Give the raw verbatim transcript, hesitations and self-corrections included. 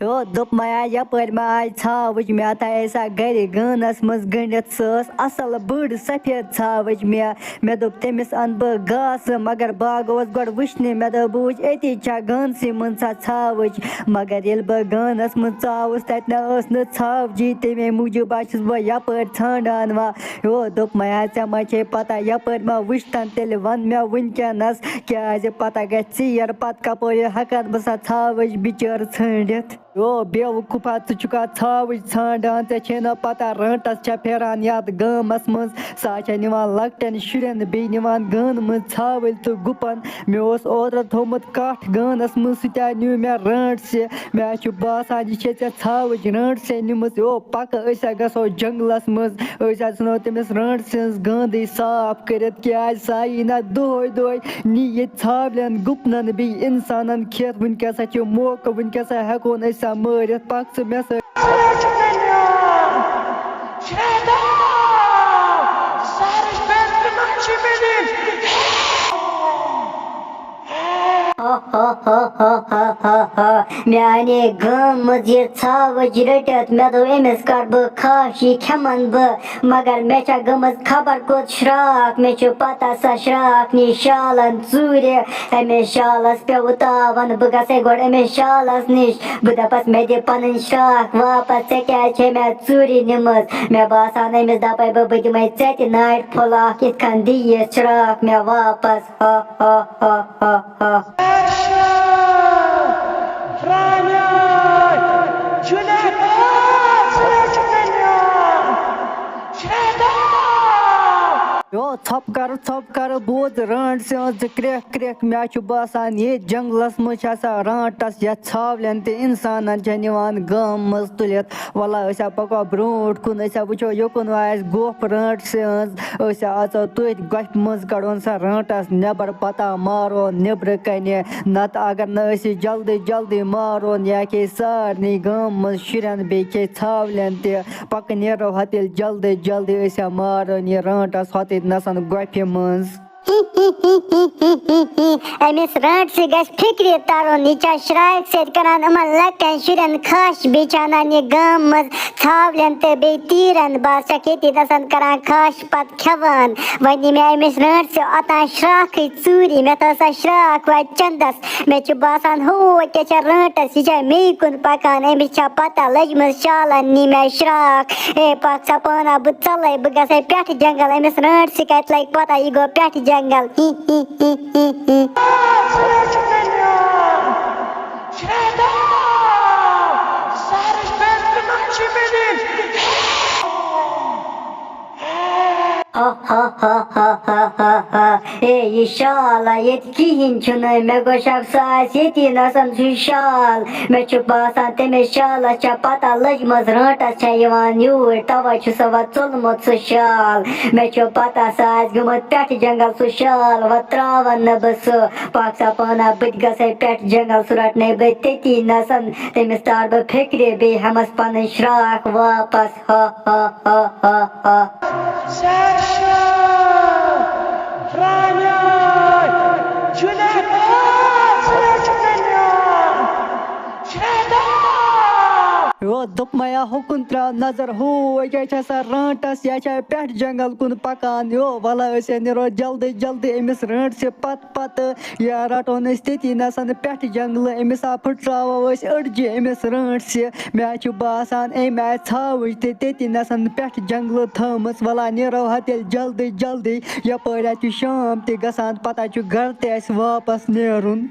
U دوٚپ میا، یپٲرۍ ما آیہِ ژھاوٕج؟ مےٚ تھایے سۄ گرِ گانس منٛز گٔنڈِتھ۔ سۄ ٲس اصل بٔڑ سفید ژھاوٕج۔ مےٚ مےٚ دوٚپ، تٔمِس انہٕ بہٕ گاسہٕ، مگر بہٕ آ گوٚوس گۄڈٕ وٕچھنہِ۔ مےٚ دوٚپ، بہٕ وٕچھِ أتی چھا گانسٕے منٛز سۄ ژھاوٕج۔ مگر ییٚلہِ بہٕ گانس منٛز ژاوُس، تتہِ نہ ٲس نہٕ ژھاوجی۔ تمے موٗجوٗب آ چھُس بہٕ یپٲرۍ ژھانڈان وۄنۍ۔ یو دوٚپ میا، ژےٚ ما چھے پتہ یپٲرۍ ما وٕچھتن؟ تیٚلہِ ون مےٚ وٕنکیٚنس، کیازِ پتہ گژھِ ژیر، پتہٕ کپٲرۍ ہٮ۪کن بہٕ سۄ ژھاوٕج بچٲر ژھٲنڈِتھ؟ یو بیوقوفا، ژٕ چھُکھا ژھاوٕج ژھانڈان؟ ژےٚ چھے نہ پتہ رٲنٹس چھےٚ پھیران یتھ گامس منٛز؟ سۄ چھےٚ نِوان لۄکٹٮ۪ن شُرٮ۪ن، بیٚیہِ نِوان گانہٕ منٛز ژھاوٕلۍ تہٕ گُپن۔ مےٚ اوس اوترٕ تھوٚومُت کٹھ گانس منٛز، سُہ تہِ ہا نیوٗ مےٚ رٲنٹسہِ۔ مےٚ ہا چھُ باسان، یہِ چھے ژےٚ ژھاوٕج رٲنٹسے نِمٕژ۔ یو پکہٕ، أسۍ ہا گژھو جنگلس منٛز، أسۍ ہا ژھٕنو تٔمِس رٲنٹسہِ ہٕنٛز گانٛدٕے صاف کٔرِتھ، کیازِ سۄ یی نہ دۄہے دۄہے نی ییٚتہِ ژھاولٮ۪ن، گُپنن، بیٚیہِ انسانن کھٮ۪تھ۔ وٕنکیٚس ہا چھُ موقعہٕ، وٕنکیٚس ہا ہٮ۪کون أسۍ سۄ مٲرِتھ۔ پکھ ژٕ مےٚ سۭتۍ۔ میانہِ گامہٕ منٛز یہِ ژھاوٕج رٔٹِتھ، مےٚ دوٚپ، أمِس کَڑٕ بہٕ کھَش، یہِ کھٮ۪مَن بہٕ۔ مگر مےٚ چھےٚ گٔمٕژ خبر کوٚت شرٛاکھ، مےٚ چھُ پَتہ سۄ شرٛاکھ نی شالَن ژوٗرِ۔ أمِس شالَس پیوٚو تاوَن، بہٕ گژھَے گۄڈٕ أمِس شالَس نِش، بہٕ دَپَس، مےٚ دِ پَنٕنۍ شرٛاکھ واپَس، ژےٚ کیٛازِ چھے مےٚ ژوٗرِ نِمٕژ؟ مےٚ باسان، أمِس دَپَے بہٕ، بہٕ دِمَے ژےٚ تہِ نارِ پھوٚل اکھ، یِتھ کٔنۍ دِ یہِ شرٛاکھ مےٚ واپَس۔ ہا، ہا، ہا، ہا، ہا۔ یو، ژھۄپہٕ کَرٕ، ژھۄپہٕ کَرٕ، بوز رانٛٹسہِ ہٕنٛز کرٛٮ۪کھ، کرٛٮ۪کھ۔ مےٚ چھُ باسان، ییٚتھۍ جنٛگلَس منٛز چھِ آسان رانٛٹَس یَتھ ژھاولٮ۪ن تہٕ اِنسانَن چھےٚ نِوان گامہٕ منٛز تُلِتھ۔ وَلہٕ، أسۍ ہا پَکو برٛونٛٹھ کُن، أسۍ ہا وٕچھو، یوٚکُن وۄنۍ آسہِ گۄپھ رانٛٹسہِ ہٕنٛز۔ أسۍ ہا اَژو تٔتھۍ گۄپھِ منٛز، کَڑون سۄ رانٛٹَس نٮ۪بَر، پَتہٕ ہا مارون نیٚبرٕ کَنہِ۔ نَتہٕ اگر نہٕ أسۍ یہِ جلدی جلدی مارون، یہِ ہا کھیٚیہِ سارنٕے گامہٕ منٛز شُرٮ۪ن، بیٚیہِ کھیٚیہِ ژھاولٮ۪ن تہِ۔ پَکہٕ، نیرو ہا تیٚلہِ جلدی جلدی، أسۍ ہا مارون یہِ رانٛٹَس ہۄتٕتۍ نَسَن گۄپھِ منٛز۔ أمِس رانٛٹسہِ گژھِ فِکرِ تَرُن، یہِ چھا شرٛاکہِ سۭتۍ کَران یِمَن لۄکٹٮ۪ن شُرٮ۪ن کھَش، بیٚیہِ چھِ اَنان یہِ گامہٕ منٛز ژھاولٮ۪ن تہٕ بیٚیہِ تیٖرَن۔ بہٕ حظ چھَکھ ییٚتی نَسَن کَران کھَش پَتہٕ کھٮ۪وان۔ وۄنۍ نی مےٚ أمِس رٲنٛٹسہِ اوٚتام شرٛاکھٕے ژوٗرِ۔ مےٚ تھٲو سۄ شرٛاکھ وۄنۍ چَندَس۔ مےٚ چھُ باسان، ہو، کیٛاہ چھےٚ رٲنٛٹَس، یہِ چھےٚ مے کُن پَکان۔ أمِس چھےٚ پَتہ لٔجمٕژ شالَن نی مےٚ شرٛاکھ۔ اے، پَکھ سا پانہ، بہٕ ژَلَے، بہٕ گژھَے پٮ۪ٹھٕ جنٛگل۔ أمِس رٲنٛٹسہِ کَتہِ لَگہِ پَتہ، یہِ گوٚو پٮ۪ٹھٕ جنٛگل۔ ہی، ہی، ہی، ہی، ہی۔ ہا، ہا، ہا، ہا، ہا، ہا، ہا۔ اے، یہِ شالا ییٚتہِ کِہیٖنۍ چھُنہٕ۔ مےٚ گوٚو شک، سُہ آسہِ ییٚتی نَسَن سُہ شال۔ مےٚ چھُ باسان، تٔمِس شالَس چھےٚ پَتہ لٔجمٕژ، رٲنٛٹَس چھےٚ یِوان یوٗرۍ، تَوَے چھُ سُہ وۄنۍ ژوٚلمُت سُہ شال۔ مےٚ چھُ پَتہ، سُہ آسہِ گوٚمُت پٮ۪ٹھٕ جنٛگل سُہ شال، وۄنۍ ترٛاوَن نہٕ بہٕ سُہ۔ پَکھ سا پانہ، بہٕ تہِ گژھَے پٮ۪ٹھٕ جنٛگل، سُہ رَٹنَے بہٕ تٔتی نَسَن۔ تٔمِس تارٕ بہٕ فِکرِ، بیٚیہِ ہٮ۪مَس پَنٕنۍ شرٛاکھ واپَس۔ ہا، ہا، ہا، ہا، ہا۔ یو، دوٚپ میا، ہُکُن ترٛاو نظر، ہو، یہِ کیٛاہ چھےٚ سۄ رانٛٹَس، یہِ چھےٚ پٮ۪ٹھ جنٛگل کُن پَکان۔ یو، وَلہٕ، أسۍ ہے نیرو جلدی جلدی أمِس رانٛٹسہِ پَتہٕ پَتہٕ۔ یا رَٹون أسۍ تٔتی نَسَن پٮ۪ٹھٕ جنٛگلہٕ، أمِس ہا پھٕٹراوو أسۍ أڈجہِ أمِس رٲنٛٹسہِ۔ مےٚ ہا چھُ باسان، أمۍ آسہِ ژھاوٕج تہِ تٔتی نَسَن پٮ۪ٹھٕ جنٛگلہٕ تھٲومٕژ۔ وَلہٕ نیرو ہا تیٚلہِ جلدی جلدی، یَپٲرۍ ہا چھُ شام تہِ گژھان، پَتہٕ ہا چھُ گَرٕ تہِ اَسہِ واپَس نیرُن۔